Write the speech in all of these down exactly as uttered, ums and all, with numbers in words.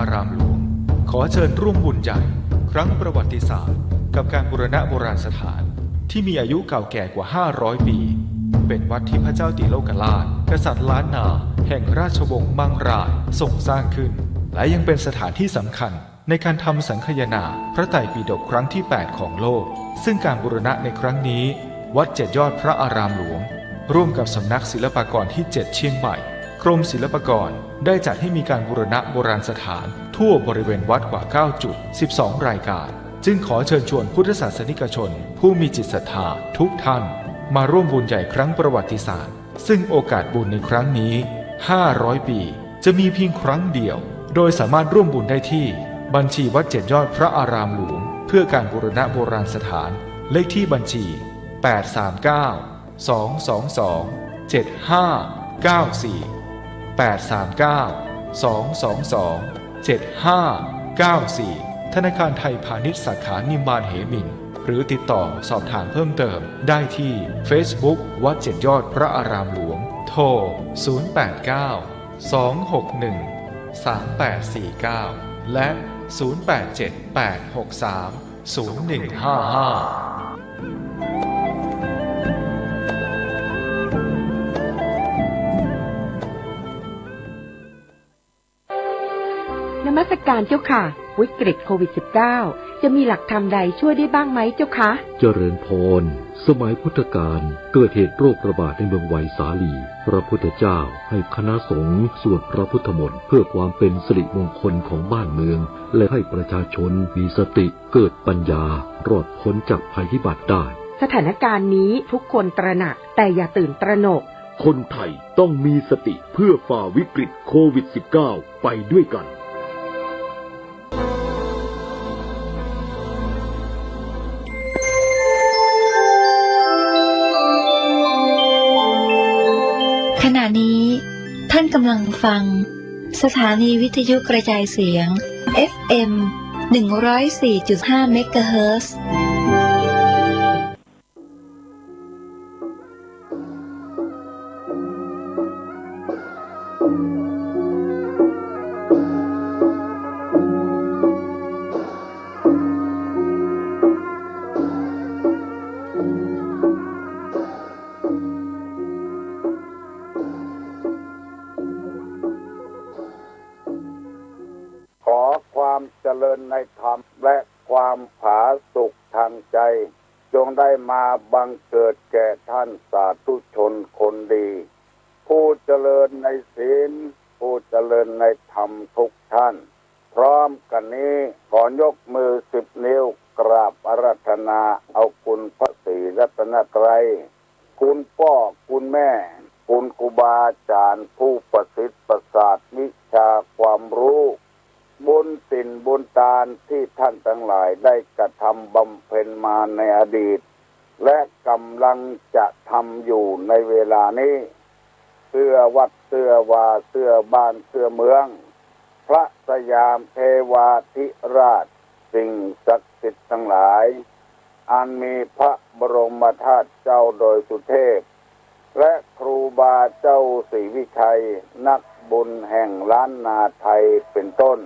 อารามหลวง ขอเชิญร่วมบุญใหญ่ครั้งประวัติศาสตร์ กับการบูรณะโบราณสถานที่มีอายุเก่าแก่กว่าห้าร้อยปี เป็นวัดที่พระเจ้าติโลกราช กษัตริย์ล้านนาแห่งราชวงศ์มังรายทรงสร้างขึ้น และยังเป็นสถานที่สำคัญในการทำสังคายนาพระไตรปิฎกครั้งที่แปดของโลก ซึ่งการบูรณะในครั้งนี้ วัดเจ็ดยอดพระอารามหลวง ร่วมกับสำนักศิลปากรที่เจ็ดเชียงใหม่ กรมศิลปากรได้จัดให้มีการบูรณะโบราณสถานทั่วบริเวณวัดกว่าเก้าจุด สิบสองรายการ จึงขอเชิญชวนพุทธศาสนิกชนผู้มีจิตศรัทธาทุกท่าน มาร่วมบุญใหญ่ครั้งประวัติศาสตร์ ซึ่งโอกาสบุญในครั้งนี้ ห้าร้อยปี จะมีเพียงครั้งเดียว โดยสามารถร่วมบุญได้ที่บัญชีวัดเจ็ดยอดพระอารามหลวง เพื่อการบูรณะโบราณสถาน เลขที่บัญชี แปดสามเก้า สองสองสอง เจ็ดห้าเก้าสี่ แปดสามเก้า สองสองสอง เจ็ดห้าเก้าสี่ ธนาคารไทยพาณิชย์สาขานิมมานเหมิน หรือติดต่อสอบถามเพิ่มเติมได้ที่เฟซบุ๊ก วัดเจ็ดยอดพระอารามหลวง โทร ศูนย์แปดเก้า สองหกหนึ่ง สามแปดสี่เก้า และ ศูนย์แปดเจ็ด แปดหกสาม ศูนย์หนึ่งห้าห้า นมัสการเจ้าค่ะ วิกฤตโควิดสิบเก้า จะมีหลักธรรมใดช่วยได้บ้างไหมเจ้าคะ เจริญพร สมัยพุทธกาลเกิดเหตุโรคระบาดในเมืองไวสาลี พระพุทธเจ้าให้คณะสงฆ์สวดพระพุทธมนต์เพื่อความเป็นสิริมงคลของบ้านเมือง และให้ประชาชนมีสติ เกิดปัญญา รอดพ้นจากภัยพิบัติได้ สถานการณ์นี้ทุกคนตระหนัก แต่อย่าตื่นตระหนก คนไทยต้องมีสติเพื่อฝ่าวิกฤตโควิดสิบเก้า ไปด้วยกัน ขณะนี้ท่านกำลังฟัง สถานีวิทยุกระจายเสียง เอฟเอ็ม หนึ่งร้อยสี่จุดห้า เมกะเฮิรตซ์ ขอความเจริญในธรรมและความผาสุกทางใจ จงได้มาบังเกิดแก่ท่านสาธุชนคนดี ผู้เจริญในศีล ผู้เจริญในธรรมทุกท่าน พร้อมกันนี้ขอยกมือสิบนิ้วกราบอาราธนาเอาคุณพระศรีรัตนตรัย คุณป้อ คุณแม่ คุณครูบาอาจารย์ผู้ประสิทธิ์ประสาทวิชาความรู้ บุญศีลบุญตานที่ท่านทั้งหลายได้กระทำบำเพ็ญมาในอดีต และกำลังจะทำอยู่ในเวลานี้ เสื้อวัดเสื้อวา เสื้อบ้านเสื้อเมือง พระสยามเทวาธิราช สิ่งศักดิ์สิทธิ์ทั้งหลาย อันมีพระบรมธาตุเจ้าดอยสุเทพ และครูบาเจ้าศรีวิชัย นักบุญแห่งล้านนาไทยเป็นต้น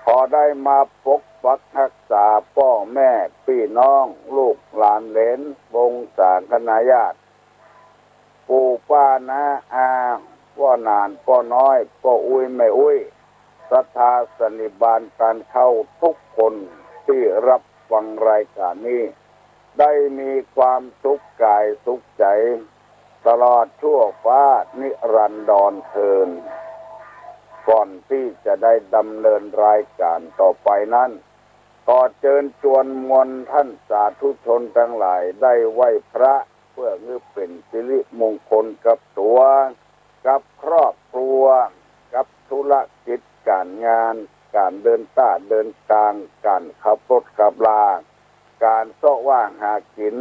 ขอได้มาปกปักรักษาป้อแม่ปี้น้อง ลูกหลานเหลน วงศาคณาญาติ ปู่ป้าน้าอา ป้อหนานป้อน้อย ป้ออุ๊ยแม่อุ๊ย ศรัทธาสันนิบาตการเข้าทุกคนที่รับฟังรายการนี้ ได้มีความสุขกายสุขใจ ตลอดชั่วฟ้านิรันดรเทอญ ก่อนที่จะได้ดำเนินรายการต่อไปนั้น ขอเจิญจวนมวลท่านสาธุชนทั้งหลายได้ไหว้พระ เพื่อให้เป็นสิริมงคลกับตั๋ว กับครอบครัว กับธุรกิจก๋านงาน ก๋านเดินต้าเดินตาง ก๋านขับรถขับลา ก๋านเซาะว่าหากิ๋น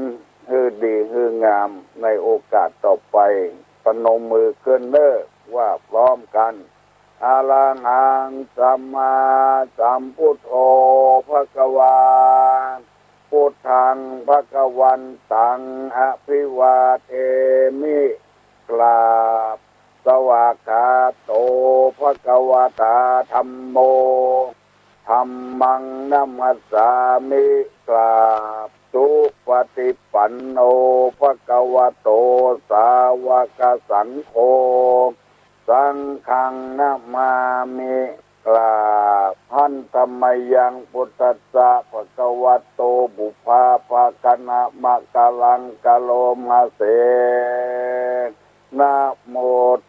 หื้อดีหื้องาม ในโอกาสต่อไป พนมมือขึ้นเน่อ ว่าพร้อมกั๋น อะระหังสัมมาสัมพุทโธ ภะคะวา พุทธัง ภะคะวันตัง อะภิวาเทมิ กราบ สวากขาโต ภะคะวะตา ธัมโม ธัมมัง นะมัสสามิ กราบ สุปฏิปันโน ภะคะวะโต สาวกสังโฆ สังฆัง นะมามิ กราบ หันธะมะยัง พุทธัสสะ ภะคะวะโต ปุพพะภะคะนะมะกะลัง กะโรมะเส นะโม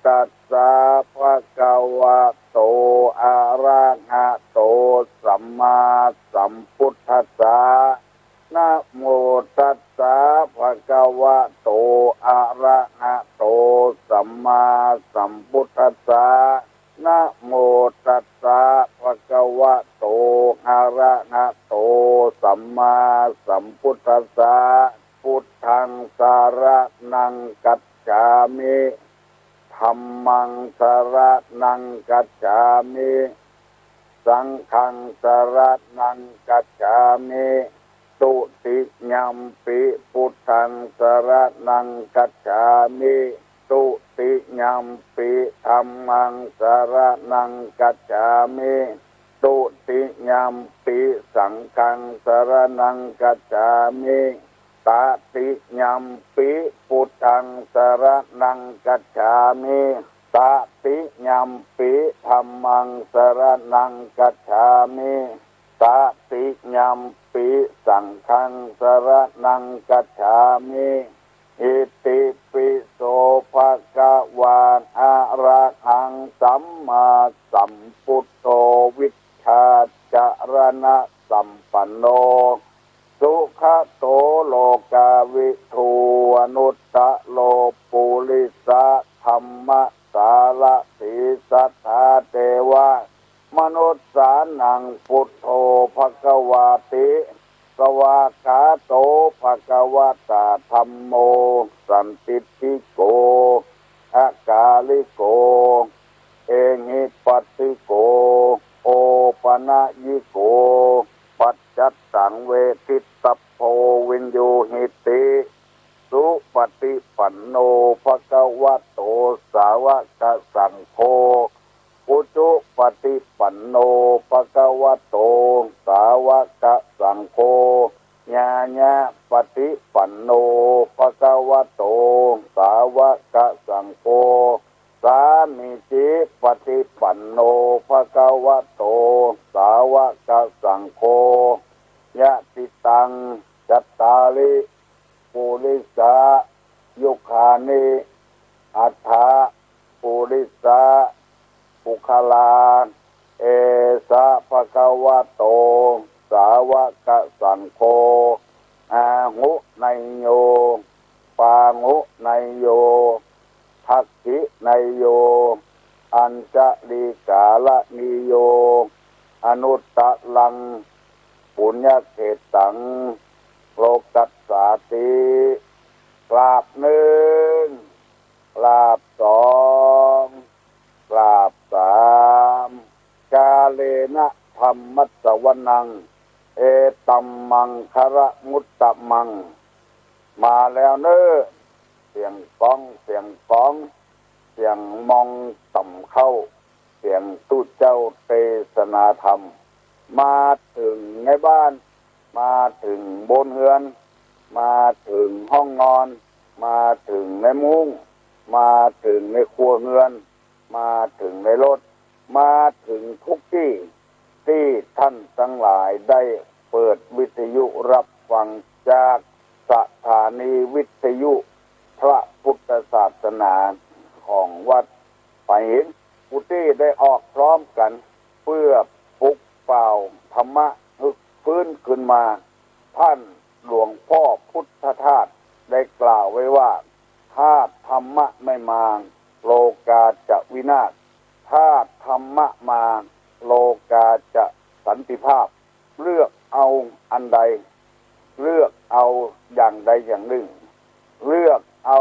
ตัสสะ ภะคะวะโต อะระหะโต สัมมาสัมพุทธัสสะ นะโม ตัสสะ ภะคะวะโต อะระหะโต สัมมาสัมพุทธัสสะ นะโม ตัสสะ ภะคะวะโต อะระหะโต สัมมาสัมพุทธัสสะ พุทธัง สะระณัง คัจฉามิ ธัมมัง สะระณัง คัจฉามิ สังฆัง สะระณัง คัจฉามิ ตุติยัมปิ พุทธัง สะระณัง คัจฉามิ ตุติยัมปิ ธัมมัง สะระณัง คัจฉามิ ตุติยัมปิ สังฆัง สะระณัง คัจฉามิ ตะติยัมปิ พุทธัง สะระณัง คัจฉามิ ตะติยัมปิ ธัมมัง สะระณัง คัจฉามิ ตะติยัมปิ สังฆัง สะระณัง คัจฉามิ อิติปิโส ภะคะวา อะระหัง สัมมาสัมพุทโธ วิชชาจะระณะสัมปันโน สุขะโต โลกาวิทู อนุตตะโร ปุริสะธัมมะสารถี สัทธาเทวะมนุสสานัง พุทโธ ภะคะวาติ สวากขาโต ภะคะวะตา ธัมโม สันทิฏฐิโก อะกาลิโก เอหิปัสสิโก โอปะนะยิโก ปัจจัตตัง เวทิตตัพโพ วินยูหิติ สุปฏิปันโน ภะคะวะโต สาวกสังโฆ อุจุปฏิปันโน ภะคะวะโต สาวกสังโฆ ญาญะปฏิปันโน ภะคะวะโต สาวกสังโฆ สามีจิปฏิปันโน ภะคะวะโต สาวกสังโฆ ยะติตัง จัตตาริ ปุริสะ ยุคานิ อัฏฐะ ปุริสะ ปุคคลา เอสะ ภะคะวะโต สาวกสังโฆ อาหุเนยโย ปาหุเนยโย ทักขิเนยโย อัญชลีกาละนีโย อนุตตะรัง ปุญญเขตตัง โลกัสสาติ กราบหนึ่ง กราบสอง กราบสาม กาเลนะธัมมัสสวนัง เอตัมมังคะละมุตตะมัง มาแล้วเน้อ เสียงก้อง เสียงก้อง เสียงมองต่ำเข้า เสียงตุ๊เจ้าเตสนาธรรม มาเถิงในบ้าน มาเถิงบนเฮือน มาเถิงห้องนอน มาเถิงในมุ้ง มาเถิงในครัวเฮือน มาเถิงในรถ มาเถิงทุกตี้ ตี้ต้านตังหลายได้เปิดวิทยุฮับฟังจากสถานีวิทยุพระพุทธศาสนาของวัดป่าหิน ผู้ตี้ได้ออกพร้อมกั๋นเปื้อปลุกเป๋าธรรมะ ฮึกฟื้นขึ้นมา ต้านหลวงป้อพุทธทาสได้กล่าวไว้ว่า ถ้าธรรมะไม่มา โลกาจะวินาศ ถ้าธรรมะมา โลกาจะสันติภาพ เลือกเอาอันใด เลือกเอาอย่างใดอย่างนึ่ง เลือกเอา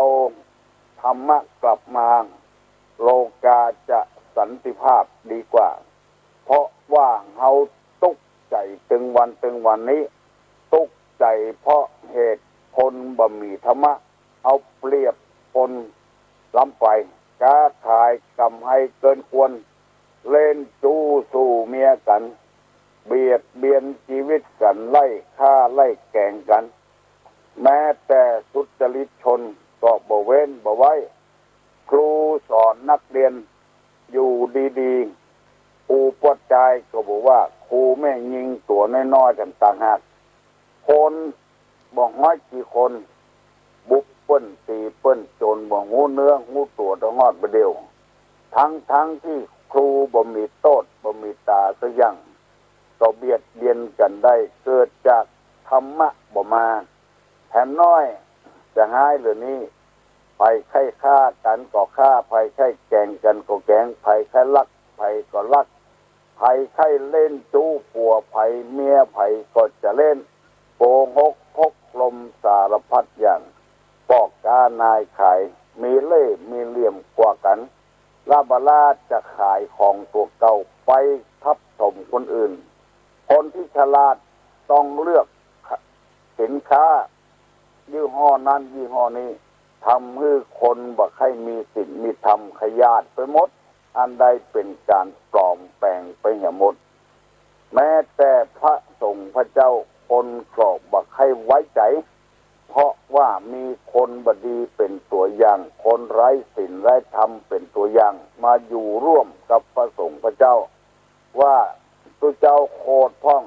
ธรรมะกลับมา โลกาจะสันติภาพดีกว่า เพราะว่าเฮาตุ๊กใจ๋ตึงวันตึงวันนี้ ตุ๊กใจ๋เพราะเหตุคนบ่มีธรรมะ เอาเปรียบคนล้ำไป ก๋าขายก๋ำไรเกินควร เล่นจู้สู้เมียกั๋น เบียดเบียนจีวิตกั๋น ไล่ฆ่าไล่แก๋งกั๋น แม้แต่สุจริตชนก็บ่เว้นบ่ไว้ ครูสอนนักเรียนอยู่ดีๆ ครูป้อจายก็บอกว่า ครูแม่ญิงตั๋วน้อยๆ ต่างหาก คนบ่ฮ้อยกี่คน บุบเปิ้น ตี๋เปิ้น จ๋นบ่ฮู้เนื้อฮู้ตั๋ว ตะฮอดบ่าเดี่ยว ตึงๆ ตี้ครูบ่มีโต้ษ บ่มีต๋าสักอย่าง ก็เบียดเบียนกั๋นได้ เกิดจากธรรมะบ่มา แถมน้อยจะฮ้ายเหลือนี้ ใผใค่ฆ่ากั๋นก็ฆ่า ใผใค่แก๋งกั๋นก็แก๋ง ใผใค่ลัก ใผก็ลัก ใผใค่เล่นจู้ ผัวใผเมียใผก็จะเล่น โกหกพกลมสารพัดอย่าง ป้อก๊านายขาย มีเล่ห์มีเหลี่ยมกว่ากั๋น ละบ่าลาจะขายของตั๋วเก่าไปทับถมคนอื่น คนตี้ฉลาดต้องเลือกสินค้ายี่ห้อนั้นยี่ห้อนี้ ทำหื้อคนบ่ใค่มีศีลมีธรรมขยาดไปหมด อันใดเป๋นก๋านปลอมแป๋งไปเหียหมด แม้แต่พระสงฆ์พระเจ้าคนก็บ่ใค่ไว้ใจ๋ เพราะว่ามีคนบ่ดีเป๋นตั๋วอย่าง คนไร้ศีลไร้ธรรมเป๋นตั๋วอย่าง มาอยู่ร่วมกับพระสงฆ์พระเจ้า ว่าตุ๊เจ้าโขดพ่อง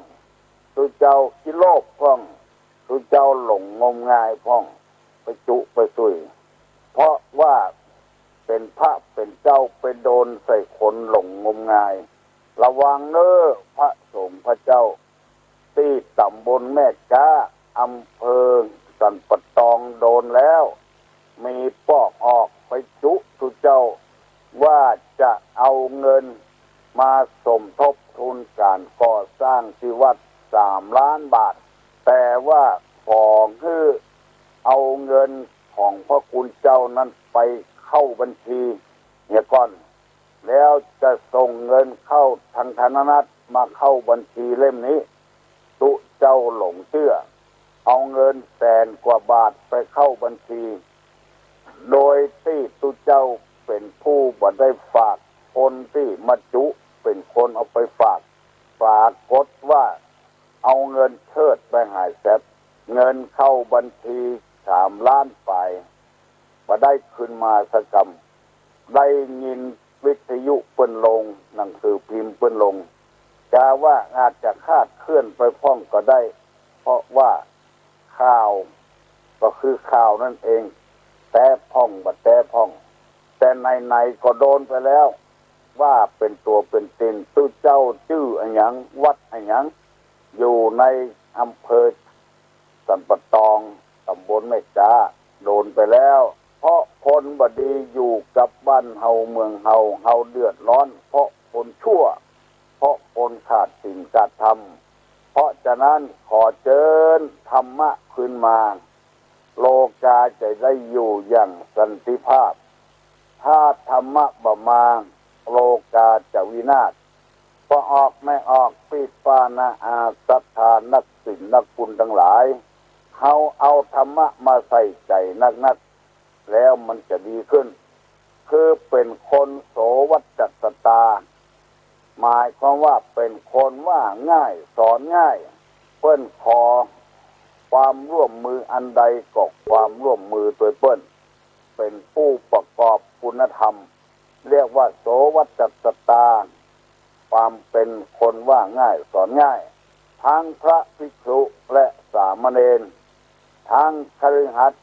ตุ๊เจ้าขี้โลภพ่อง ตุ๊เจ้าหลงงมงายพ่อง ไปจุไปสุย เพราะว่าเป๋นพระเป๋นเจ้าไปโดนใส่คนหลงงมงาย ระวังเน้อ พระสงฆ์พระเจ้า ตี้ต๋ำบลแม่ก๊า อำเภอสันป่าตองโดนแล้ว มีปอกออกไปจุตุ๊เจ้า ว่าจะเอาเงินมาสมทบทุนก๋านก่อสร้างตี้วัดสามล้านบาท แต่ว่าขอหื้อเอาเงินของพระคุณเจ้านั้นไปเข้าบัญชีเหียก่อน แล้วจะส่งเงินเข้าทางธนรัฐมาเข้าบัญชีเล่มนี้ ตุ๊เจ้าหลงเจื้อ เอาเงินแสนกว่าบาทไปเข้าบัญชี โดยตี้ตุ๊เจ้าเป๋นผู้บ่ได้ฝาก คนตี้มาจุเป๋นคนเอาไปฝาก ปรากฏว่าเอาเงินเถิดไปหายแซบ เงินเข้าบัญชีสามล้านปาย บ่ได้คืนมาสักกำ ได้ยินวิทยุเปิ้นลง หนังสือพิมพ์เปิ้นลง กาว่าอาจจะคลาดเคลื่อนไปพ่องก็ได้ เพราะว่าข่าวก็คือข่าวนั่นเอง แต๊พ่องบ่แต๊พ่อง แต่ไหนๆ ก็โดนไปแล้ว ว่าเป๋นตั๋วเป๋นต๋น ตุ๊เจ้าจื้ออะหยัง วัดอะหยัง อยู่ในอำเภอสันป่าตอง ต๋ำบลแม่ก๊า โดนไปแล้ว เพราะคนบ่ดีอยู่กับบ้านเฮาเมืองเฮา เฮาเดือดร้อนเพราะคนชั่ว เพราะคนขาดศีลขาดธรรม เพราะฉะนั้นขอเจิญธรรมะคืนมา โลกาจะได้อยู่อย่างสันติภาพ ถ้าธรรมะบ่มา โลกาจะวินาศ ป้อออกแม่ออก ปี้ป้าน้าอา ศรัทธานักศีลนักบุญตังหลาย เฮาเอาธรรมะมาใส่ใจ๋นักๆ แล้วมันจะดีขึ้น คือเป๋นคนโสวัจจัตตา หมายความว่าเป๋นคนว่าง่ายสอนง่าย เปิ้นขอความร่วมมืออันใดก็ความร่วมมือตวยเปิ้น เป๋นผู้ประกอบคุณธรรม เรียกว่าโสวัจจัตตา ความเป๋นคนว่าง่ายสอนง่าย ทั้งพระภิกษุและสามเณร ทั้งคฤหัสถ์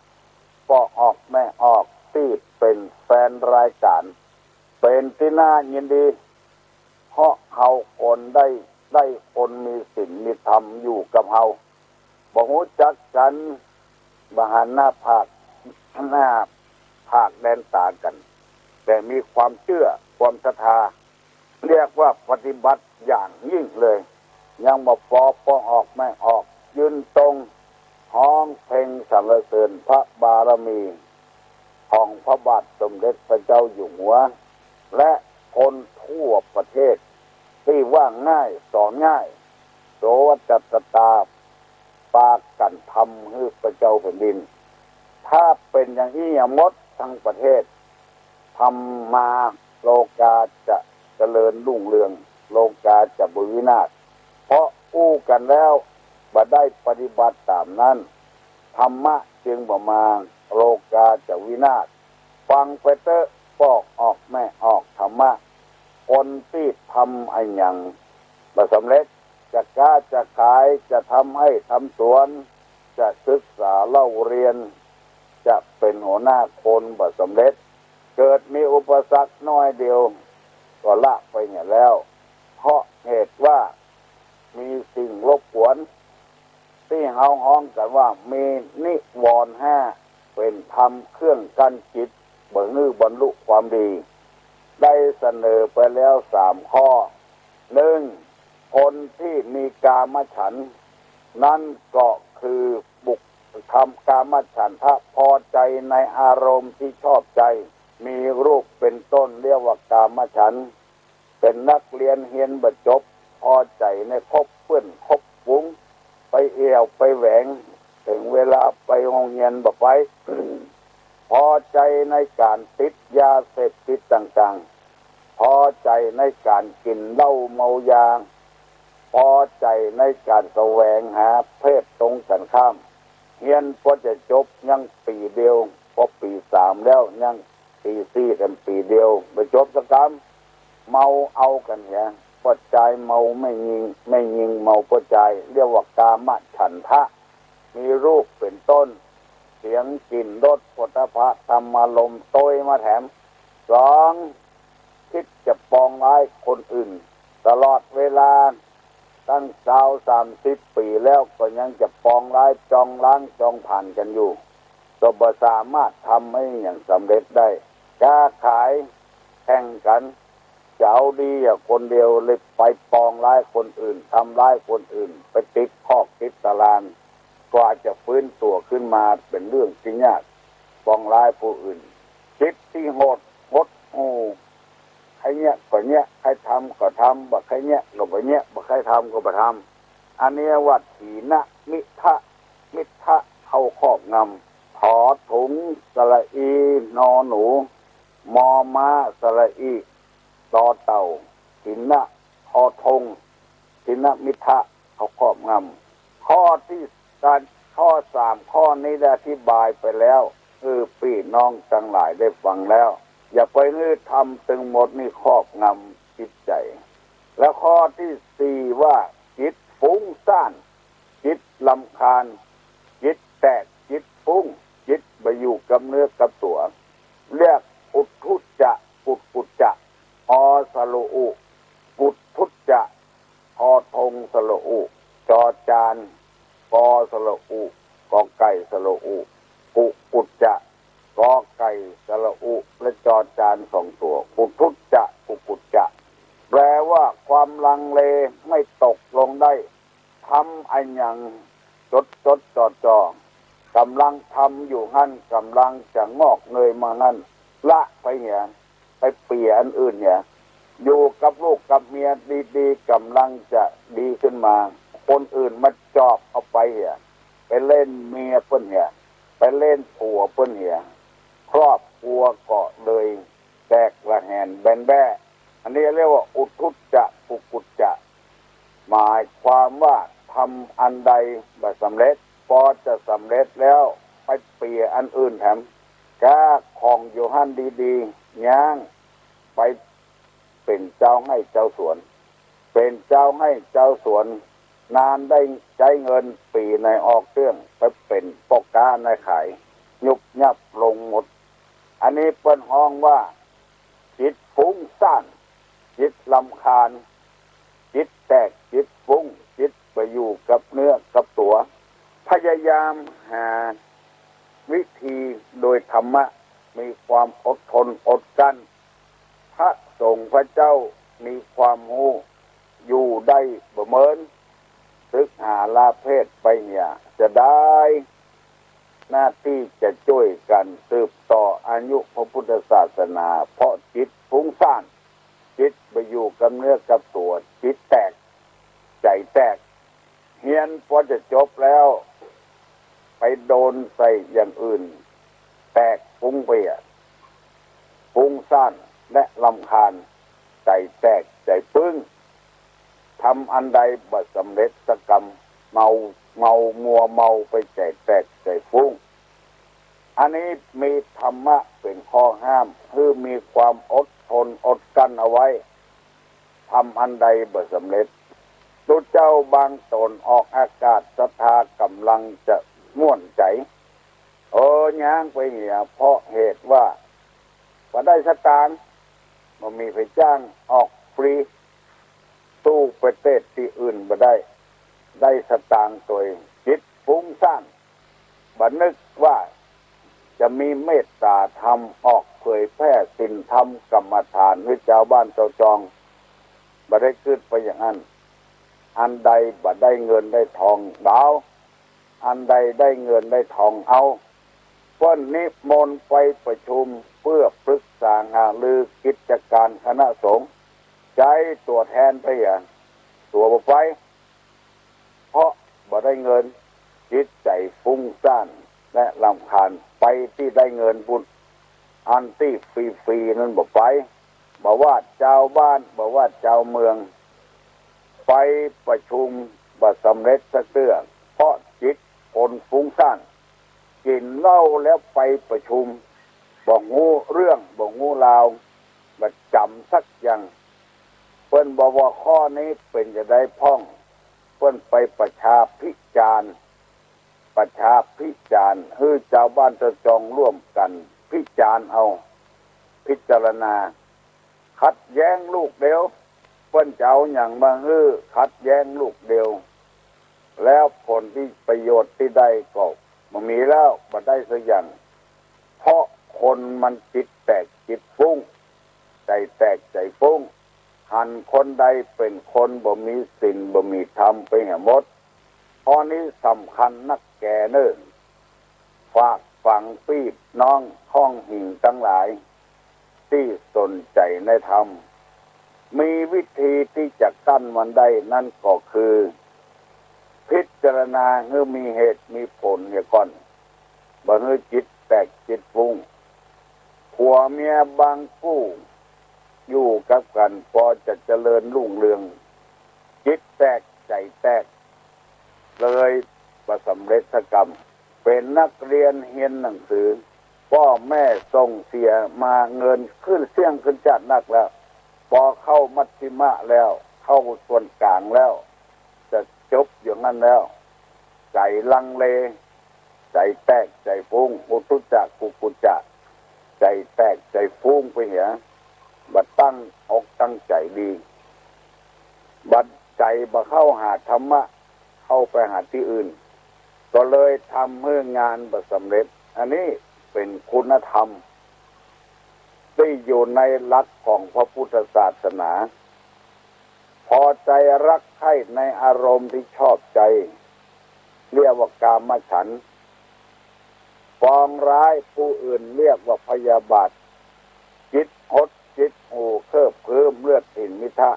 ป้อออกแม่ออก ตี้เป๋นแฟนรายก๋าน เป๋นตี้น่ายินดี เพราะเฮาคนได้ ได้คนมีศีลมีธรรมอยู่กับเฮา บ่ฮู้จักกั๋น บ่หันหน้าผาก หน้าผากแดนต๋ากั๋น แต่มีความเจื้อความศรัทธา เรียกว่าปฏิบัติอย่างยิ่งเลย ยังบ่ปอ ป้อออกแม่ออก ยืนตรง ฮ้องเพลงสรรเสริญพระบารมีของพระบาทสมเด็จพระเจ้าอยู่หัว และคนทั่วประเทศ ตี้ว่าง่ายสอนง่าย โสวัจจัตตา ปากั๋นทำหื้อพระเจ้าแผ่นดิน ถ้าเป๋นอย่างอี้หมดทั้งประเทศ ธรรมา โลกาจะเจริญรุ่งเรือง โลกาจะบ่วินาศ เพราะอู้กั๋นแล้วบ่ได้ปฏิบัติต๋ามนั้น ธรรมะจึงบ่มา โลกาจะวินาศ ฟังไปเต๊อะ ปอกออกแม่ออกธรรมะ คนตี้ทำอะหยังบ่สำเร็จ จะก๊าจะขาย จะทำไฮ่ทำสวน จะศึกษาเล่าเรียน จะเป๋นหัวหน้าคนบ่สำเร็จ เกิดมีอุปสรรคน้อยเดียวก็ละไปเหียแล้ว เพราะเหตุว่ามีสิ่งรบกวน ตี้เฮาฮ้องกั๋นว่ามีนิวรณ์ห้า เป๋นธรรมเครื่องกั้นจิต บ่หื้อบรรลุความดี ได้เสนอไปแล้วสามข้อ นึ่ง คนตี้มีกามฉันท์ นั้นก็คือบุค ทำกามฉันทะ พอใจ๋ในอารมณ์ตี้ชอบใจ๋ มีรูปเป๋นต้น เรียกว่ากามฉันท์ เป๋นนักเฮียนเฮียนบ่จบ พอใจ๋ในคบเปื้อนคบฝูง ไปเอี่ยวไปแหวง เถิงเวลาไปโฮงเฮียนบ่ไป พอใจ๋ในก๋านติดยาเสพติดต่างๆ พอใจ๋ในก๋านกิ๋นเหล้าเมายา พอใจ๋ในก๋านแสวงหาเพศตรงกั๋นข้าม เฮียนปอจะจบยังปี๋เดียว ปอปี๋สามแล้วยังปี๋สี่แถมปี๋เดียว บ่จบสักกำ เมาเอากั๋นเหีย ป้อจายเมาแม่ญิง แม่ญิงเมาป้อจาย เรียกว่ากามฉันทะ มีรูปเป๋นต้น เสียง กลิ่น รส โผฏฐัพพะ ธรรมารมณ์ โตยมาแถม สอง คิดจะปองร้ายคนอื่น ตลอดเวลา ตั้งซาวสามสิบปี๋แล้วก็ยังจะปองร้ายจองล้างจองผลาญกั๋นอยู่ ก็บ่สามารถทำอะหยังสำเร็จได้ ก๊าขายแข่งกั๋น จะเอาดีอะคนเดียว เลยไปปองร้ายคนอื่น ทำร้ายคนอื่น ไปติดคอกติดตาราง กว่าจะฟื้นตั๋วขึ้นมาเป๋นเรื่องตี้ยาก ปองร้ายผู้อื่น จิตตี้โหด หดหู่ ใค่เยียะก็เยียะ ใค่ทำก็ทำ บ่ใค่เยียะก็บ่เยียะ บ่ใค่ทำก็บ่ทำ อันนี้ว่าถีนมิทะ มิทะเข้าครอบงำ ถอถุง สระอี นอหนู มอม้า สระอี ตอเต่า ถีน ทอธง ถีนมิทะเข้าครอบงำ ข้อตี้ การ ข้อสามข้อนี้ได้อธิบายไปแล้ว เออ ปี้น้องตังหลายได้ฟังแล้ว อย่าไปหื้อธรรมตึงหมดนี่ครอบงำจิตใจ๋ แล้วข้อตี้สี่ว่าจิตฟุ้งซ่าน จิตรำคาญ จิตแตก จิตฟุ้ง จิตบ่อยู่กับเนื้อกับตั๋ว เรียกอุทธุจจะ กุกุจจะ อ สระอุ กุทธุจจะ ทอธง สระอุ จอจาน กอ สระอุ กอไก่ สระอุ กุกุจจะ กอไก่ สระอุ และจอจานสองตั๋ว กุทธุจจะ กุกุจจะ แปลว่าความลังเลไม่ตกลงได้ ทำอะหยังจดจดจ่อจ่อ ก่ำลังทำอยู่หั้น ก่ำลังจะงอกเงยมาหั้น ละไปเหีย ไปเปลี่ยนอันอื่นเหีย อยู่กับลูกกับเมียดีๆ ก่ำลังจะดีขึ้นมา คนอื่นมาจอบเอาไปเหีย ไปเล่นเมียเปิ้นเหีย ไปเล่นผัวเปิ้นเหีย ครอบครัวก็เลยแตกระแหงแบนแบ้ อันนี้เรียกว่าอุทธุจจะ กุกุจจะ หมายความว่าทำอันใดบ่สำเร็จ ปอจะสำเร็จแล้วไปเปลี่ยนอันอื่นแถม ก๊าของอยู่หั้นดีๆ ย้างไปเป๋นเจ้าไฮ่เจ้าสวน เป๋นเจ้าไฮ่เจ้าสวน นานได้ใจ๊เงิน ปี๋ไหนออกเตื้อง ไปเป๋นป้อก๊านายขาย ยุบยับลงหมด อันนี้เปิ้นฮ้องว่า จิตฟุ้งซ่าน จิตรำคาญ จิตแตก จิตฟุ้ง จิตบ่อยู่กับเนื้อกับตั๋ว พยายามหาวิธีโดยธรรมะ มีความอดทนอดกลั้น พระสงฆ์พระเจ้ามีความฮู้ อยู่ได้บ่เมิน สึกหาลาเพศไปเหีย จะได้หน้าตี้จะจ้วยกั๋นสืบต่ออายุพระพุทธศาสนา เพราะจิตฟุ้งซ่าน จิตบ่อยู่กับเนื้อกับตั๋ว จิตแตก ใจ๋แตก เฮียนปอจะจบแล้ว ไปโดนใส่อย่างอื่น แตกฟุ้งไปอะ ฟุ้งซ่านและรำคาญ ใจ๋แตกใจ๋ฟึ้ง ทำอันใดบ่สำเร็จสักกำ เมา เมา มัวเมาไป ใจ๋แตกใจ๋ฟึ้ง อันนี้มีธรรมะเป๋นข้อห้าม หื้อมีความอดทนอดกลั้นเอาไว้ ทำอันใดบ่สำเร็จ ตุ๊เจ้าบางต๋นออกอากาศศรัทธาก่ำลังจะม่วนใจ๋ เออ ย้างไปเหีย เพราะเหตุว่าบ่ได้สตางค์ บ่มีใผจ้าง ออกฟรี สู้ประเทศตี้อื่นบ่ได้ ได้สตางค์ตวย จิตฟุ้งซ่าน บ่นึกว่าจะมีเมตต๋าธรรม ออกเผยแผ่ศีลธรรมกรรมฐานหื้อจาวบ้านจาวจอง บ่ได้กึ๊ดไปอย่างนั้น อันใดบ่ได้เงินได้ทอง บ่เอา อันใดได้เงินได้ทอง เอา เปิ้นนิมนต์ไปประชุมเปื้อปรึกษาหารือกิจก๋านคณะสงฆ์ ใจ๊ตั๋วแทนไปเหีย ตั๋วบ่ไป เพราะบ่ได้เงิน จิตใจ๋ฟุ้งซ่านและรำคาญ ไปตี้ได้เงินปู้น อันตี้ฟรีๆ นั้นบ่ไป บ่ว่าจาวบ้าน บ่ว่าจาวเมือง ไปประชุมบ่สำเร็จสักเตื้อ เพราะจิตคนฟุ้งซ่าน กิ๋นเหล้าแล้วไปประชุม บ่ฮู้เรื่อง บ่ฮู้ราว บ่จ๋ำสักอย่าง เปิ้นบอกว่าข้อนี้เป๋นจะใดพ่อง เปิ้นไปประชาพิจารณ์ ประชาพิจารณ์ หื้อจาวบ้านจาวจองร่วมกั๋นพิจารณ์เอา พิจารณา ขัดแย้งลูกเดียว เปิ้นจะเอาหยังมาหื้อขัดแย้งลูกเดียว แล้วผลตี้ประโยชน์ตี้ได้ก็บ่มีแล้ว บ่ได้สักอย่าง เพราะคนมันจิตแตกจิตฟุ้ง ใจ๋แตกใจ๋ฟุ้ง หันคนใดเป๋นคนบ่มีศีลบ่มีธรรมไปเหียหมด ข้อนี้สำคัญนักแก่เน่อ ฝากฝังปี้น้องข้องหิ่งตังหลาย ตี้สนใจ๋ในธรรม มีวิธีตี้จะกั้นมันได้นั้นก็คือ พิจารณาหื้อมีเหตุมีผลเหียก่อน บ่หื้อจิตแตกจิตฟุ้ง ผัวเมียบางกู้อยู่กับกั๋นปอจะเจริญรุ่งเรือง จิตแตกใจ๋แตก เลยบ่สำเร็จสักกำ เป๋นนักเรียนเฮียนหนังสือ ป้อแม่ส่งเสียมาเงินขึ้นเสี้ยงขึ้นจ๊าดนักแล้ว ปอเข้ามัชฌิมะแล้ว เข้าส่วนก๋างแล้ว จะจบอย่างนั้นแล้ว ใจ๋ลังเล ใจ๋แตกใจ๋ฟุ้ง อุทธัจจะ กุกกุจจะ ใจ๋แตกใจ๋ฟุ้งไปเหีย บ่ตั้งอกตั้งใจ๋ดี บ่ใจ๋บ่เข้าหาธรรมะ เข้าไปหาตี้อื่น ก็เลยทำหื้องานบ่สำเร็จ อันนี้เป๋นคุณธรรม ตี้อยู่ในหลักของพระพุทธศาสนา พอใจ๋รักใคร่ในอารมณ์ตี้ชอบใจ๋ เรียกว่ากามฉันท์ ปองร้ายผู้อื่นเรียกว่าพยาบาท จิตหดจิตหู่เคิบเคิ้มเลือดถินมิทะ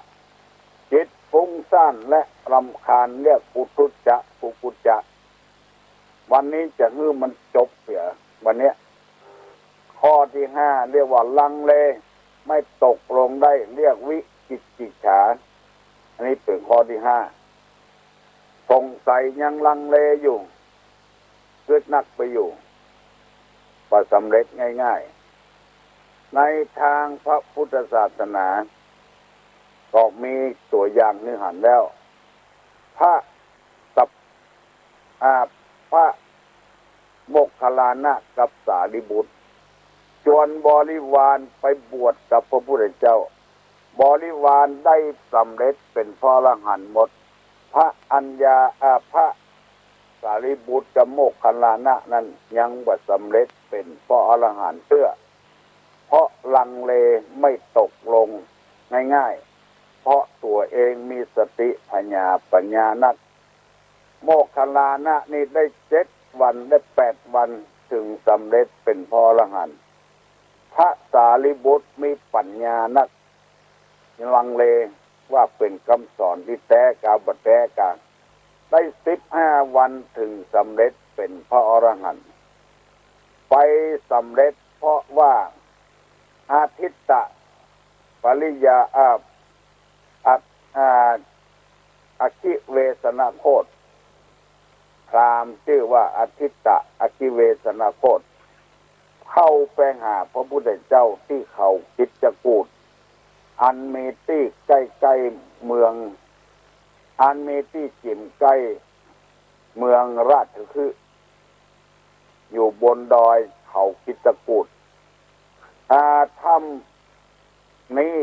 จิตฟุ้งซ่านและรำคาญเรียกอุทธัจจะ กุกกุจจะ วันนี้จะหื้อมันจบเสีย วันเนี้ย ข้อตี้ห้าเรียกว่าลังเล ไม่ตกลงได้ เรียกวิจิกิจฉา อันนี้เป๋นข้อตี้ห้า สงสัยยังลังเลอยู่ กึ๊ดนักไปอยู่ บ่สำเร็จง่ายๆ ในตางพระพุทธศาสนา ก็มีตั๋วอย่างหื้อหันแล้ว พระสัพ อ่า พระโมคคัลลานะกับสารีบุตร จวนบริวารไปบวชกับพระพุทธเจ้า บริวารได้สำเร็จเป๋นพระอรหันต์หมด พระอัญญา อ่า พระสารีบุตรกับโมคคัลลานะนั้นยังบ่สำเร็จเป๋นพระอรหันต์เตื้อ เพราะลังเลไม่ตกลงง่ายๆ เพราะตั๋วเองมีสติผญาปัญญานัก โมคคัลลานะนี่ได้เจ็ดวันได้แปดวันเถิงสำเร็จเป๋นพระอรหันต์ พระสารีบุตรมีปัญญานัก ลังเลว่าเป๋นกำสอนตี้แต๊กาบ่แต๊กา ได้สิบห้าวันเถิงสำเร็จเป๋นพระอรหันต์ ไปสำเร็จเพราะว่า อาทิตตะปริยา อ่า อะ อ่า อคิเวสนโคต พราหมณ์จื้อว่าอาทิตตะอคิเวสนโคต เข้าไปหาพระพุทธเจ้าตี้เขาคิจกูฏ อันมีตี้ใก้ๆเมือง อันมีตี้จิ่มใก้เมืองราชคฤห์ อยู่บนดอยเขาคิจกูฏ อ่า ถ้ำนี้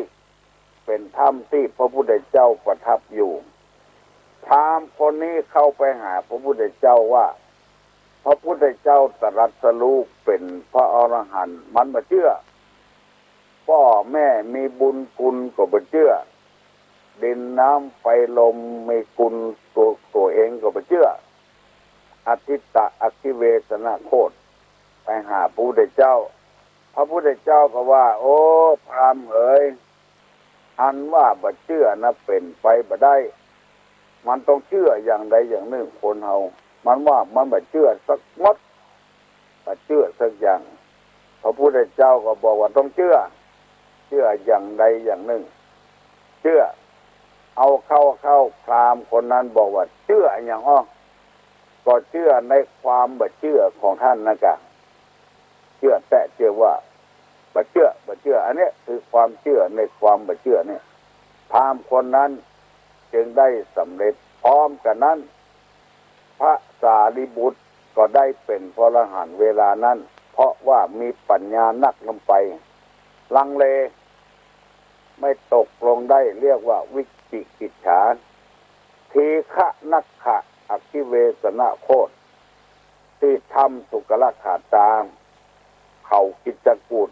เป๋นถ้ำตี้พระพุทธเจ้าประทับอยู่ พราหมณ์คนนี้เข้าไปหาพระพุทธเจ้าว่า พระพุทธเจ้าตรัสรู้เป๋นพระอรหันต์ มันบ่เจื้อ ป้อแม่มีบุญคุณก็บ่เจื้อ ดินน้ำไฟลมมีคุณตัว ตัวเองก็บ่เจื้อ อาทิตตะอคิเวสนโคต ไปหาพระพุทธเจ้า พระพุทธเจ้าก็ว่า โอ้ พราหมณ์เหย อันว่าบ่เจื้อนะเป๋นไปบ่ได้ มันต้องเจื้ออย่างใดอย่างนึ่ง คนเฮา มันว่ามันบ่เจื้อสักหมด บ่เจื้อสักอย่าง พระพุทธเจ้าก็บอกว่าต้องเจื้อ เจื้ออย่างใดอย่างนึ่ง เจื้อ เอาเข้า เข้า พราหมณ์คนนั้นบอกว่าเจื้ออะหยังอ้อ ก็เจื้อในความบ่เจื้อของต้านนะกะ เจื้อแต๊เจื้อว่า บ่เจื้อ บ่เจื้อ อันเนี้ยคือความเจื้อในความบ่เจื้อเนี่ย พราหมณ์คนนั้นจึงได้สำเร็จ พร้อมกั๋นนั้น พระสารีบุตรก็ได้เป๋นพระอรหันต์เวลานั้น เพราะว่ามีปัญญานักล้ำไป ลังเล ไม่ตกลงได้ เรียกว่าวิจิกิจฉา ทีฆนักขะอคิเวสนโคต ตี้ถ้ำสุกรขาตา เขาคิจกูฏ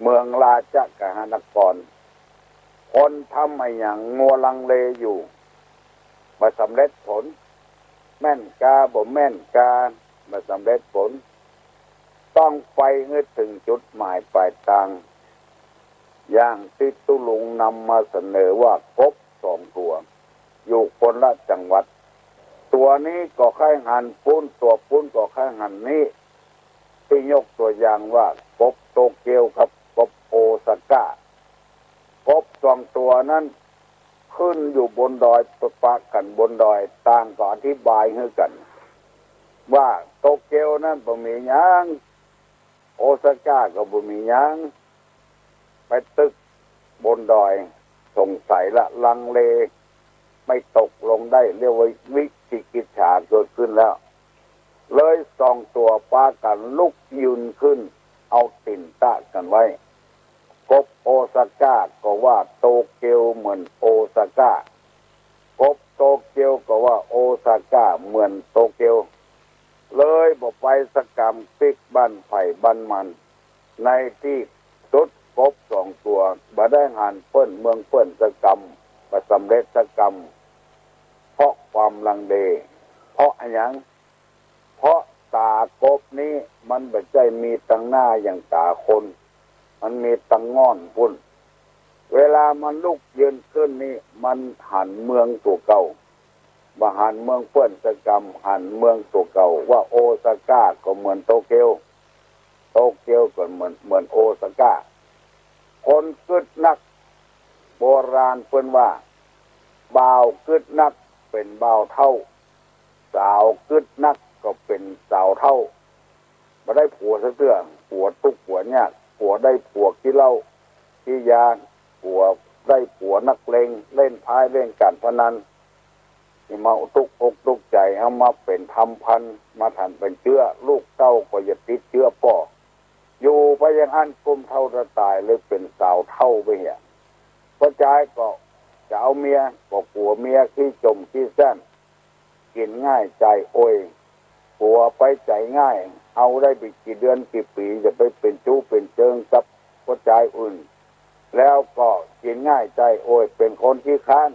เมืองราชกหนคร คนทำอะหยังงัวลังเลอยู่ บ่สำเร็จผล แม่นกาบ่แม่นกา บ่สำเร็จผล ต้องไปหื้อเถิงจุดหมายปลายตาง อย่างตี้ตุ๊ลุงนำมาเสนอว่ากบสองตั๋ว อยู่คนละจังหวัด ตั๋วนี้ก็ใค่หันปู๊น ตั๋วปู๊นก็ใค่หันนี้ ตี้ยกตั๋วอย่างว่ากบโตเกียวกับกบโอซาก้า กบสองตั๋วนั้นขึ้นอยู่บนดอย ปะกั๋นบนดอย ต่างก็อธิบายหื้อกั๋น ว่าโตเกียวนั้นบ่มีหยัง โอซาก้าก็บ่มีหยัง ไปตึกบนดอย สงสัยละ ลังเล ไม่ตกลงได้ เรียกว่าวิจิกิจฉาเกิดขึ้นแล้ว เลยสองตั๋วปากั๋นลุกยืนขึ้น เอาตี๋นตะกั๋นไว้ กบโอซาก้าก็ว่าโตเกียวเหมือนโอซาก้า กบโตเกียวก็ว่าโอซาก้าเหมือนโตเกียว เลยบ่ไปสักกำ ปิ๊กบ้านใผบ้านมัน ในตี้สุดกบสองตั๋วบ่ได้หันเปิ้นเมืองเปิ้นสักกำ บ่สำเร็จสักกำ เพราะความลังเล เพราะอะหยัง เพราะต๋ากบนี้มันบ่ใจ้มีตังหน้าอย่างต๋าคน มันมีตังง่อนปู๊น เวลามันลุกยืนขึ้นนี่ มันหันเมืองตั๋วเก่า บ่หันเมืองเปิ้นสักกำ หันเมืองตั๋วเก่าว่าโอซาก้าก็เหมือนโตเกียว โตเกียวก็เหมือน เหมือนโอซาก้า คนกึ๊ดนัก โบราณเปิ้นว่า บ่าวกึ๊ดนักเป๋นบ่าวเฒ่า สาวกึ๊ดนักก็เป๋นสาวเฒ่า บ่ได้ผัวสักเตื้อ ผัวตุ๊กข์ผัวยาก ผัวได้ผัวขี้เหล้าขี้ยา ผัวได้ผัวนักเลง เล่นไพ่เล่นก๋านพนัน นี่มาตุ๊กข์อกตุ๊กข์ใจ๋ เอามาเป๋นทำพัน มาทำเป๋นเจื้อ ลูกเต้าก็อย่าติดเจื้อป้อ อยู่ไปอย่างอั้นกุ้มเฒ่าจะต๋าย เลยเป๋นสาวเฒ่าไปเหีย ป้อจายก็จะเอาเมีย ก็กั๋วเมียขี้จ๋มขี้แส้น กิ๋นง่ายจ่ายโอย กั๋วไปจ่ายง่าย เอาได้ไปกี่เดือนกี่ปี๋ จะไปเป๋นจู๊เป๋นเจิงกับป้อจายอื่น แล้วก็กิ๋นง่ายจ่ายโอย เป๋นคนขี้คร้าน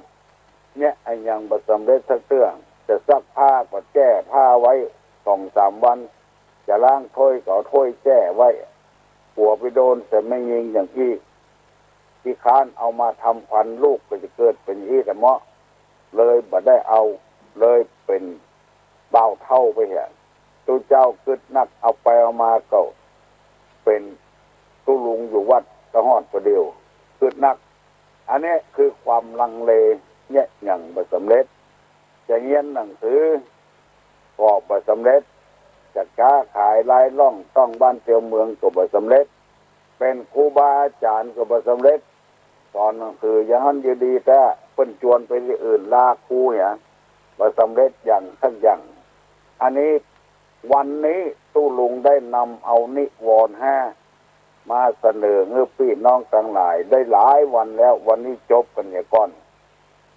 เนี่ย อะหยังบ่สำเร็จสักเตื้อ จะซักผ้าก็แจ้ผ้าไว้สองสามวัน จะล้างถ้วยก็เอาถ้วยแจ้ไว้ กั๋วไปโดนใส่แม่ญิงอย่างอี้ ขี้คร้านเอามาทำพัน ลูกก็จะเกิดเป๋นอี้แหละเมาะ เลยบ่ได้เอา เลยเป๋นบ่าวเฒ่าไปเหีย ตุ๊เจ้ากึ๊ดนัก เอาไปเอามาก็เป๋นตุ๊ลุงอยู่วัด ก็ฮอดบ่าเดี่ยว กึ๊ดนัก อันนี้คือความลังเล เยียะหยังบ่สำเร็จ จะเฮียนหนังสือก็บ่สำเร็จ จะก๊าขายลายล่องต้องบ้านเตียวเมืองก็บ่สำเร็จ เป๋นครูบาอาจ๋ารย์ก็บ่สำเร็จ สอนหนังสืออย่างหั้นอยู่ดีแต๊ เปิ้นจวนไปตี้อื่น ลาครูเหีย บ่สำเร็จอย่างสักอย่าง อันนี้ วันนี้ตุ๊ลุงได้นำเอานิวรณ์ห้ามาเสนอหื้อปี้น้องตังหลายได้หลายวันแล้ว วันนี้จบกั๋นเหียก่อน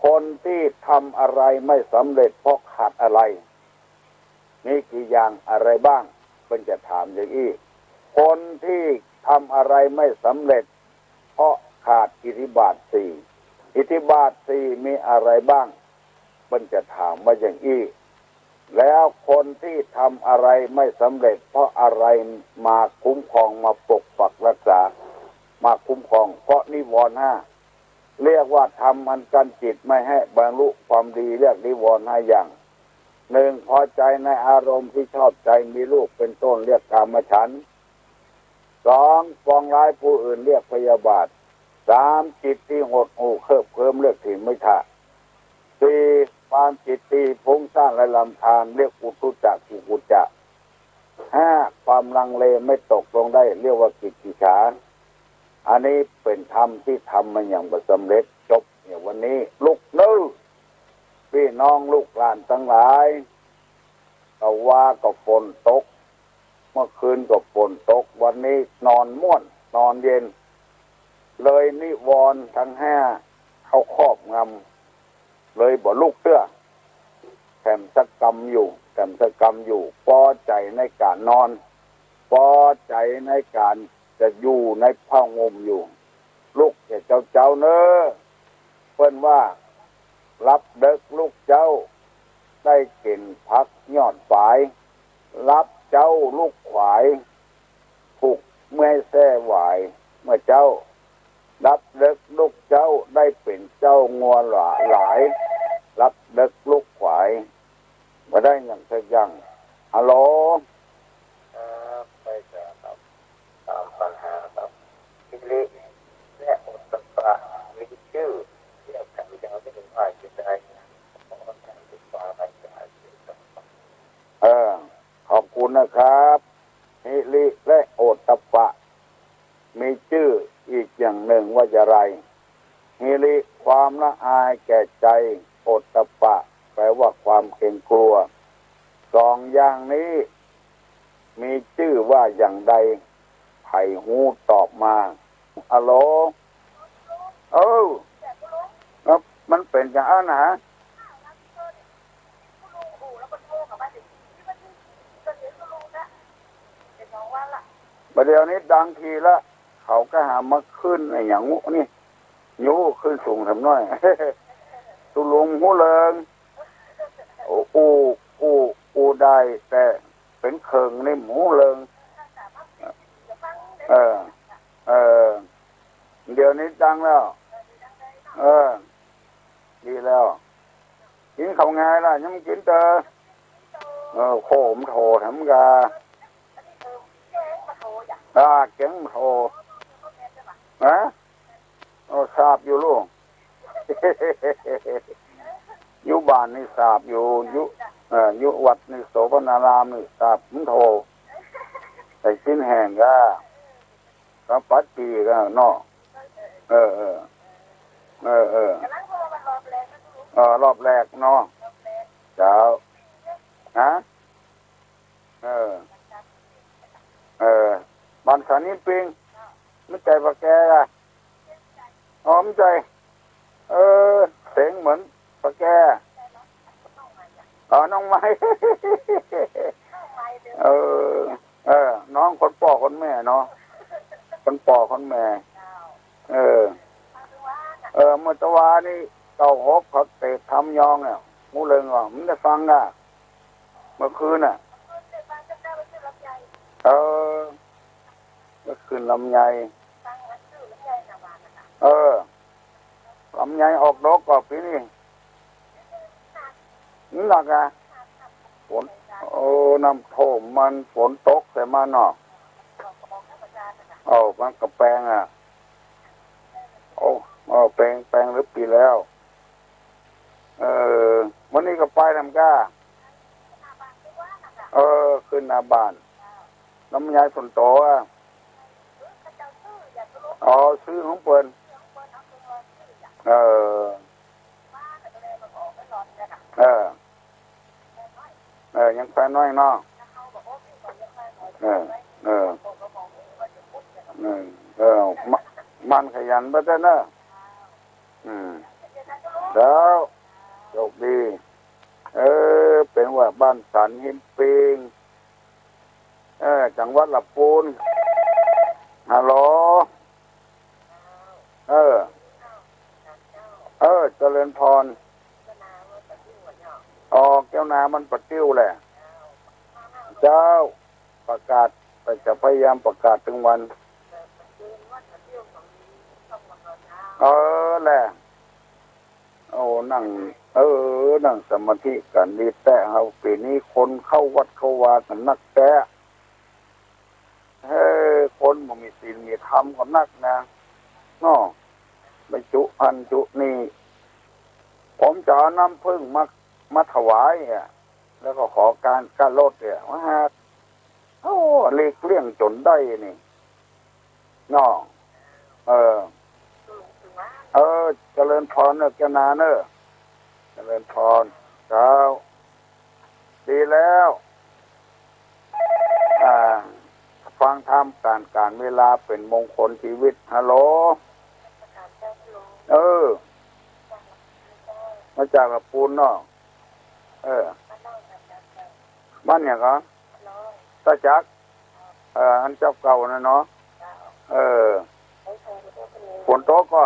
คนตี้ทำอะไรไม่สำเร็จเพราะขาดอะไร มีกี่อย่างอะไรบ้าง เปิ้นจะถามอย่างอี้ คนตี้ทำอะไรไม่สำเร็จ เพราะขาดอิทธิบาทสี่ อิทธิบาทสี่มีอะไรบ้าง เปิ้นจะถามว่าอย่างอี้ แล้วคนตี้ทำอะไรไม่สำเร็จ เพราะอะไรมาคุ้มครอง มาปกปักรักษา มาคุ้มครอง เพราะนิวรณ์ห้า เรียกว่าทำอันกั้นจิตไม่ให้บรรลุความดี เรียกนิวรณ์ห้าอย่าง หนึ่ง พอใจในอารมณ์ที่ชอบใจ มีรูปเป็นต้น เรียกกามฉันท์ สอง ปองร้ายผู้อื่น เรียกพยาบาท สาม จิตที่หดหู่เคลิบเคลิ้ม เรียกถีนมิจฉา สี่ ความจิตตี้ฟุ้งซ่านและรำคาญ เรียกอุทธัจจะ กุกุจจะ ห้า ความลังเลไม่ตกลงได้ เรียกว่ากิจฉิฉา อันนี้เป๋นธรรมตี้ทำมาอย่างบ่สำเร็จ จบเหียวันนี้ ลุกเน้อ ปี้น้องลูกหลานตังหลาย ตะวาก็ฝนตก เมื่อคืนก็ฝนตก วันนี้นอนม่วน นอนเย็น เลยนิวรณ์ตังห้าเข้าครอบงำ เลยบ่ลุกเตื้อ แถมสะกำอยู่ แถมสะกำอยู่ ปอใจ๋ในก๋านนอน ปอใจ๋ในก๋านจะอยู่ในผ้าห่มอยู่ ลุกแต่เจ๊าๆ เน้อ เปิ้นว่า หลับเดิ็กลุกเจ๊า ได้เก็นผักยอดฝาย หลับเจ๊าลุกขวาย ถูกเมื่อยแส้หวายเมื่อเจ๊า หลับเดิ็กลุกเจ๊า ได้เป๋นเจ้างัวหลาย หลับเดิ็กลุกขวาย บ่ได้หยังสักอย่าง ฮัลโหล ครับ ไปเถอะครับ ตามปัญหาครับ ฮิริ และโอตตัปปะ มีจื้อเรียกกันอย่างนี้ว่าจะใด ขอท่านศึกษาอาจารย์ เออ ขอบคุณนะครับ ฮิริและโอตตัปปะ มีจื้ออีกอย่างหนึ่งว่าจะไร ฮิริ ความละอายแก่ใจ๋ โอตตัปปะ แปลว่าความเกรงกลัว สองอย่างนี้ มีจื้อว่าอย่างใด ใผฮู้ตอบมา ฮัลโหล เออ แล้วมันเป๋นอย่างอั้นนะ บ่าเดี่ยวนี้ดังทีละ เขาก็หามาขึ้นอะหยังนี่ ยูขึ้นสูงแถมน้อย ตุ๊ลุงฮู้เลิง อู้ อู้ อู้ได้ แต่เป๋นเคิงนี่บ่ฮู้เลิง เออ เออ เดี๋ยวนี้ดังแล้ว เออ ดีแล้ว กิ๋นข้าวไงล่ะ ยังบ่กิ๋นเต๊อะ เออ โขมโถแถมกา อ่า เก๋งโถ ฮะ โอ้ ทราบอยู่ลูก อยู่บ้านนี่ทราบอยู่ อยู่ เอ่อ อยู่วัดนี่ โสภณารามนี่ ทราบ มันโถ ไอ้ชิ้นแห้งก็ ก็ปัดปีก็เนาะ เออ เออ เออ เออ เออ รอบแรกเนาะ เจ้า ฮะ เออ เออ บ้านสานิมปิง มันใจ้ปะแกอะ อ๋อ มันใจ้ เออ เสียงเหมือนปะแก อ๋อ น้องไม้ เออ เออ น้องคนป้อคนแม่เนาะ คนป้อคนแม่ เออ เออ เมื่อตะวานี้ เก้าหก เขาเตะทำยองเนี่ย ฮู้เลิงว่า มันได้ฟังอ่ะ เมื่อคืนน่ะ เออ เมื่อคืนลำไย เออ ลำไยออกดอกก็ปี๋นี้ หนักอ่ะ ฝน โอ้ น้ำท่วมมัน ฝนตกใส่มันเนาะ เอ้า มันก็แปงอ่ะ อ้อ แปง แปงหรือปี๋แล้ว เออ มื้อนี้ก็ไปนำก้า เออ ขึ้นหน้าบ้าน น้ำยายสุนโตอ่ะ อ๋อ ซื้อของเปิ้น เออ เออ เออ ยังแฟนน้อยเนาะ เออ เออ เออ เออ มะ หมั่นขยันไปเต๊อะเนอะ อืม เจ้า โชคดี เออ เป๋นว่าบ้านสันหินปิง เออ จังหวัดละปูน ฮัลโหล เออ เออ เจริญพร อ๋อ แก้วนามันปะติ้วแหละ เจ้า ประกาศ จะพยายามประกาศตึงวัน เออแหละ โอ้ นั่ง เออ นั่งสมาธิกั๋นดีแต๊เฮา ปี๋นี้คนเข้าวัดเข้าวากั๋นนักแต๊ เฮ้ย คนบ่มีศีลมีธรรมก็นักนะ เนาะ ไปจุภัณฑ์จุนี่ ผมจะเอาน้ำผึ้งมา มาถวายอะ แล้วก็ขอการ การลดเนี่ย ว่าหาก โอ้ หลีกเลี่ยงจ๋นได้นี่ เนาะ เออ เออ เจริญพรเนอะ แก้วนาเนอะ เจริญพร เจ้า ดีแล้ว อ่า ฟังธรรม ก๋าน ก๋านเวลาเป๋นมงคลจีวิต ฮัลโหล เออ มาจากละปูนเนาะ เออ บ้านหยังก่อ ตาจัก เออ อันเจ้าเก่านั่นเนาะ เออ ฝนตกก่อ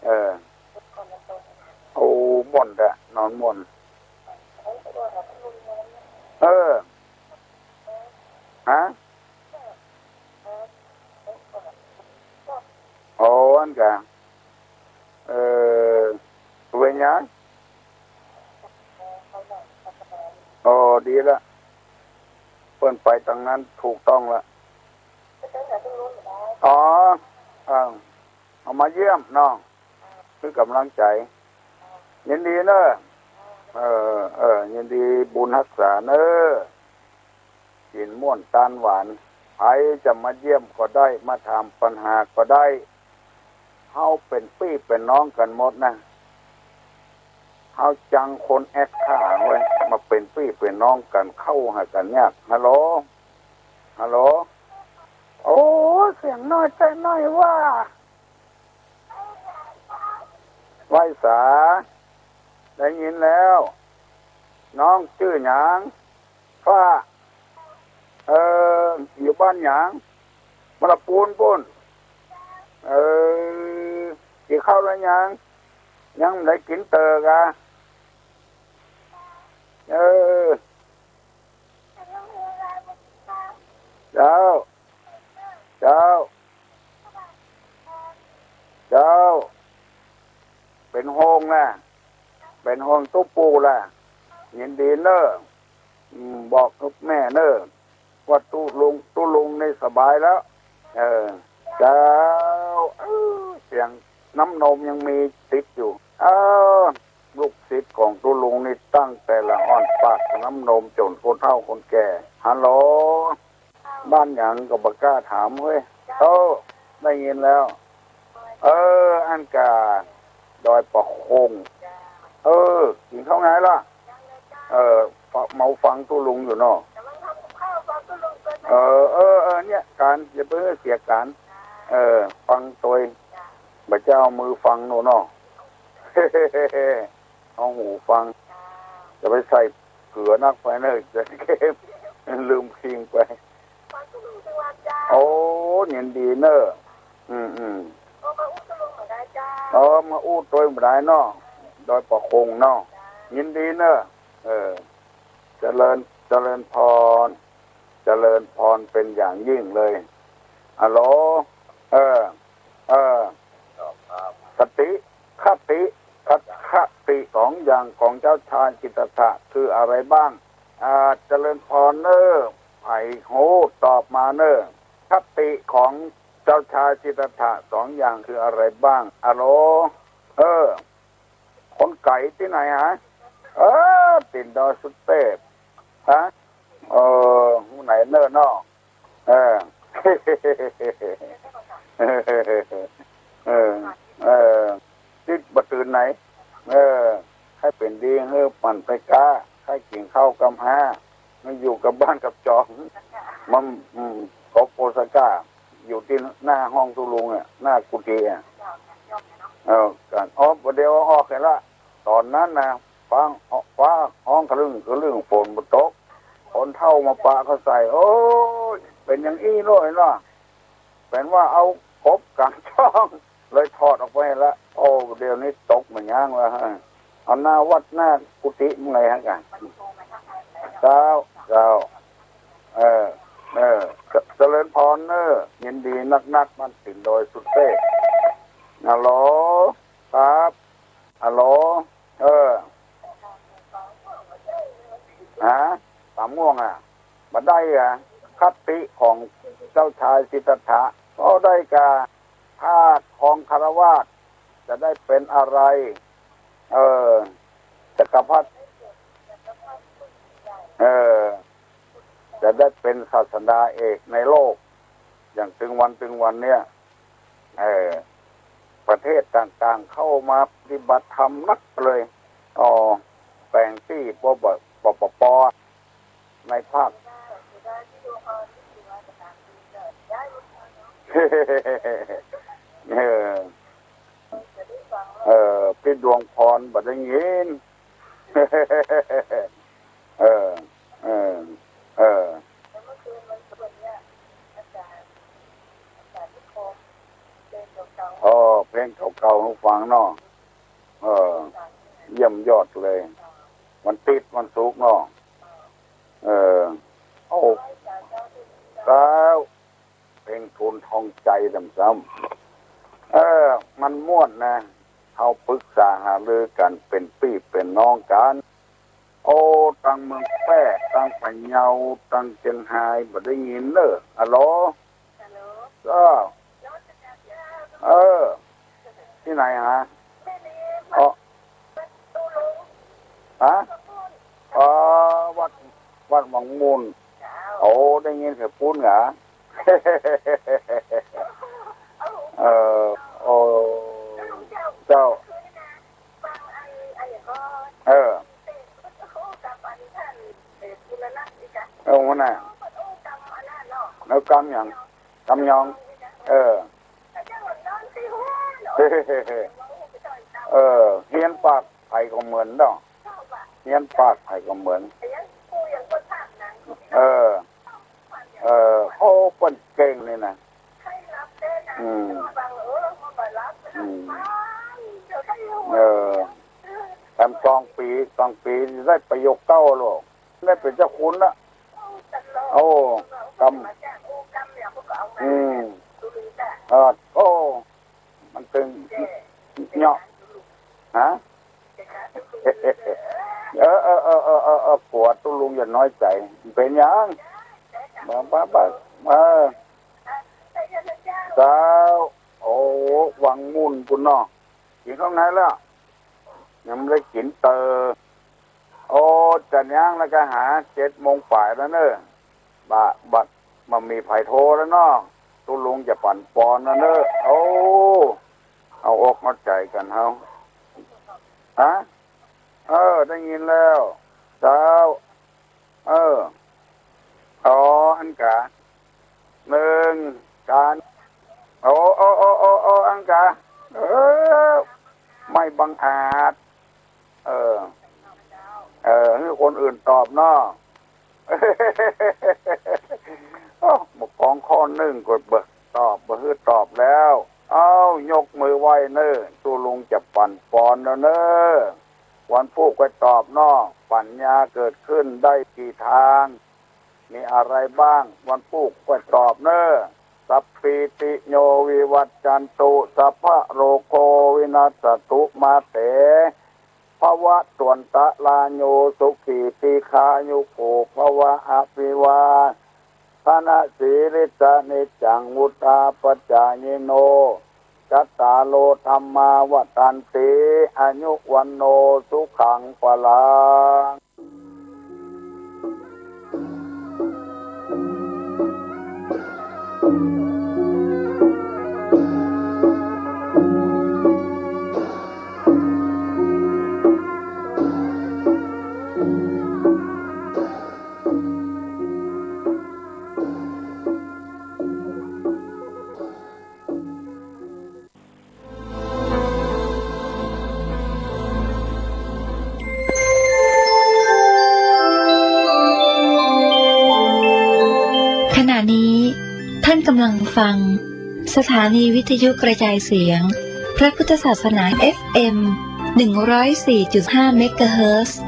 เออ โอ้ ม่วนแต๊ นอนม่วน เออ ฮะ โอ้ อันกะ เออ เป๋นหยัง โอ้ ดีละ เปิ้นไปตางนั้นถูกต้องละ อ๋อ เออ เอามาเยี่ยมเนาะ หื้อก๋ำลังใจ๋ ยินดีเนอะ เออ เออ ยินดีบุญฮักษาเนอะ กิ๋นม่วนตานหวาน ใผจะมาเยี่ยมก็ได้ มาถามปัญหาก็ได้ เฮาเป๋นปี้เป๋นน้องกั๋นหมดนะ เฮาจังคนแอคท่าเว้ย มาเป๋นปี้เป๋นน้องกั๋น เข้าหากั๋นยาก ฮัลโหล ฮัลโหล โอ้ เสียงน้อยใจ๋น้อยว่า ไหว้สา ได้ยินแล้ว น้องจื้อหยัง ฟ้า เออ อยู่บ้านหยัง บ้านละปูนปู้น เออ กิ๋นข้าวแล้วยัง ยังบ่ได้กิ๋นเต๊อะกะ เออ เจ้า เจ้า เจ้า เป๋นห่วงนะ เป๋นห่วงตุ๊ปู่ละ ยินดีเน่อ อืม บอกกับแม่เน่อ ว่าตุ๊ลุง ตุ๊ลุงนี่สบายแล้ว เออ เจ้า เออ เสียงน้ำนมยังมีติดอยู่ เออ ลูกศิษย์ของตุ๊ลุงนี่ตั้งแต่ละอ่อนปากน้ำนมจ๋นคนเฒ่าคนแก่ ฮัลโหล บ้านหยังก็บ่กล้าถามเฮ้ย เออ ได้ยินแล้ว เออ อันกา ดอยปะโคง เออ กิ๋นข้าวไงล่ะ เออ เมาฟังตุ๊ลุงอยู่เนาะ เออ เออ เออ เนี่ย ก๋าน อย่าไปหื้อเสียก๋าน เออ ฟังตวย บ่เจ้าเอามือฟังโน่นเนาะ เอาหูฟัง อย่าไปใส่เกลือนักไปเน่อ จะเค็ม ลืมคิงไป โอ้ ยินดีเน่อ อืม อืม เออ มาอู้ตวยบ่ได้เนาะ ดอยปะโคงเนาะ ยินดีเน่อ เออ เจริญ เจริญพร เจริญพรเป็นอย่างยิ่งเลย ฮัลโหล เออ เออ สติ คติ คติ สองอย่างของเจ้าชายจิตตถะคืออะไรบ้าง อ่า เจริญพรเน่อ ใผฮู้ตอบมาเน่อ คติของ เจ้าชายสิทธัตถะ สองอย่างคืออะไรบ้าง อะโหล เออ คนไก๋ตี้ไหนฮะ เออ ตี๋นดอยสุเตพ ฮะ เออ ไหนเน่อเนาะ เออ เออ เออ ติ๊ดบ่ตื่นไหน เออ ใค่เป๋นดี เออ ปั่นไปก๊า ใค่กิ๋นข้าวกำฮ้า มันอยู่กับบ้านกับจอง มัน อืม ของโอซาก้า อยู่ตี้หน้าห้องตุ๊ลุงอะ หน้ากุฏิอะ เออ กั๋น อ๋อ บ่าเดี่ยวออกหั้นละ ต๋อนนั้นนะ ฟ้า ฟ้าฮ้องคลึ้งคลึ้ง ฝนบ่ตก คนเฒ่ามาปะเข้าใส่ โอ๊ย เป๋นอย่างอี้เลยเนาะ เป๋นว่าเอากบกั๋งจ้อง เลยถอดออกไปหั้นละ โอ้ เดี่ยวนี้ตกบ่ยั้งละ เอาหน้าวัดหน้ากุฏิมึงเลยฮะกั๋น เจ้า เจ้า เออ เออ เจริญพรเน่อ ยินดีนักๆ บ้านตี๋นดอยสุเตพ ฮัลโหล ครับ ฮัลโหล เออ ฮะ ป่าม่วงอะ บ่ได้อะ คติของเจ้าชายสิทธัตถะ ก็ได้แก่ ถ้าครองฆราวาสจะได้เป๋นอะไร เออ จักรพรรดิ เออ จะได้เป๋นศาสดาเอกในโลก อย่างตึงวันตึงวันเนี้ย เออ ประเทศต่างๆ เข้ามาปฏิบัติธรรมนักเลย อ๋อ แป๋งตี้ ปป ปปป ในภาค เออ เออ พี่ดวงพรบ่ได้ยิน เออ เออ เออ อ๋อ เพลงเก่าๆ หื้อฟังเนาะ เออ เยี่ยมยอดเลย วันติ๊ดวันศุกร์เนาะ เออ โอ้ แล้ว เพลงทูลทองใจ๋ซ้ำๆ เออ มันม่วนนะ เฮาปรึกษาหารือกั๋นเป๋นปี้เป๋นน้องกั๋น โอ้ ตังเมืองแป้ ตังพะเยา ตังเจียงฮาย บ่ได้ยินเน่อ ฮัลโหล ฮัลโหล เจ้า เออ ตี้ไหนฮะ อ๋อ ฮะ อ๋อ วัด วัดหวังมูล โอ้ ได้ยินเสียงปู๊นเหรอ เออ โอ้ เจ้า เออ เออ หัวหน้า แล้วกำหยัง กำยอง เออ เออ เฮียนปากใผก็เหมือนเนาะ เฮียนปากใผก็เหมือน เออ เออ โอ้ เปิ้นเก่งนี่นะ อืม อืม เออ แถมกลางปี๋ กลางปี๋ได้ประโยคเก้าโลก ได้เป๋นเจ้าคุณนะ โอ้ กำ อืม เออ โอ้ มันตึง เนาะ ฮะ เออ เออ กั๋วตุ๊ลุงอย่าน้อยใจ๋ เป๋นหยัง มา มา มา เออ เจ้า โอ้ หวังมูลปู๊นเนาะ กิ๋นข้าวไหนแล้ว ยังบ่ได้กิ๋นเตอ โอ้ จะยังแล้วก็หา เจ็ดโมงป๋ายแล้วเน่อ บ่า บัดบ่มีใผโทรแล้วเนาะ ตุ๊ลุงจะปั่นปอนแล้วเน่อ โอ้ เอาอกเอาใจ๋กั๋นเฮา ฮะ เออ ได้ยินแล้ว เจ้า เออ อ๋อ อันกา นึ่ง ก๋าน โอ้ โอ้ อันกา เออ ไม่บังอาจ เออ เออ หื้อคนอื่นตอบเนาะ โอ้ บ่กองข้อนึ่งก็บ่ตอบ บ่หื้อตอบแล้ว เอ้า ยกมือไหว้เน่อ ตุ๊ลุงจะปั่นปอนแล้วเน่อ วันพูกค่อยตอบเนาะ ปัญญาเกิดขึ้นได้กี่ทาง มีอะไรบ้าง วันพูกค่อยตอบเน่อ สัพพีติโยวิวัชชันตุ สัพพะโรโควินัสสตุ มาเต ภะวะตวันตะราโย สุขี ทีฆายุโก ภะวะ อภิวา ธนสีลิสสะ นิจจัง วุฑฒาปจายิโน จัตตาโร ธัมมา วัฑฒันติ อายุ วัณโณ สุขัง พลัง ขณะนี้ท่านกำลังฟังสถานีวิทยุกระจายเสียงพระพุทธศาสนา เอฟเอ็ม หนึ่งร้อยสี่จุดห้า เมกะเฮิรตซ์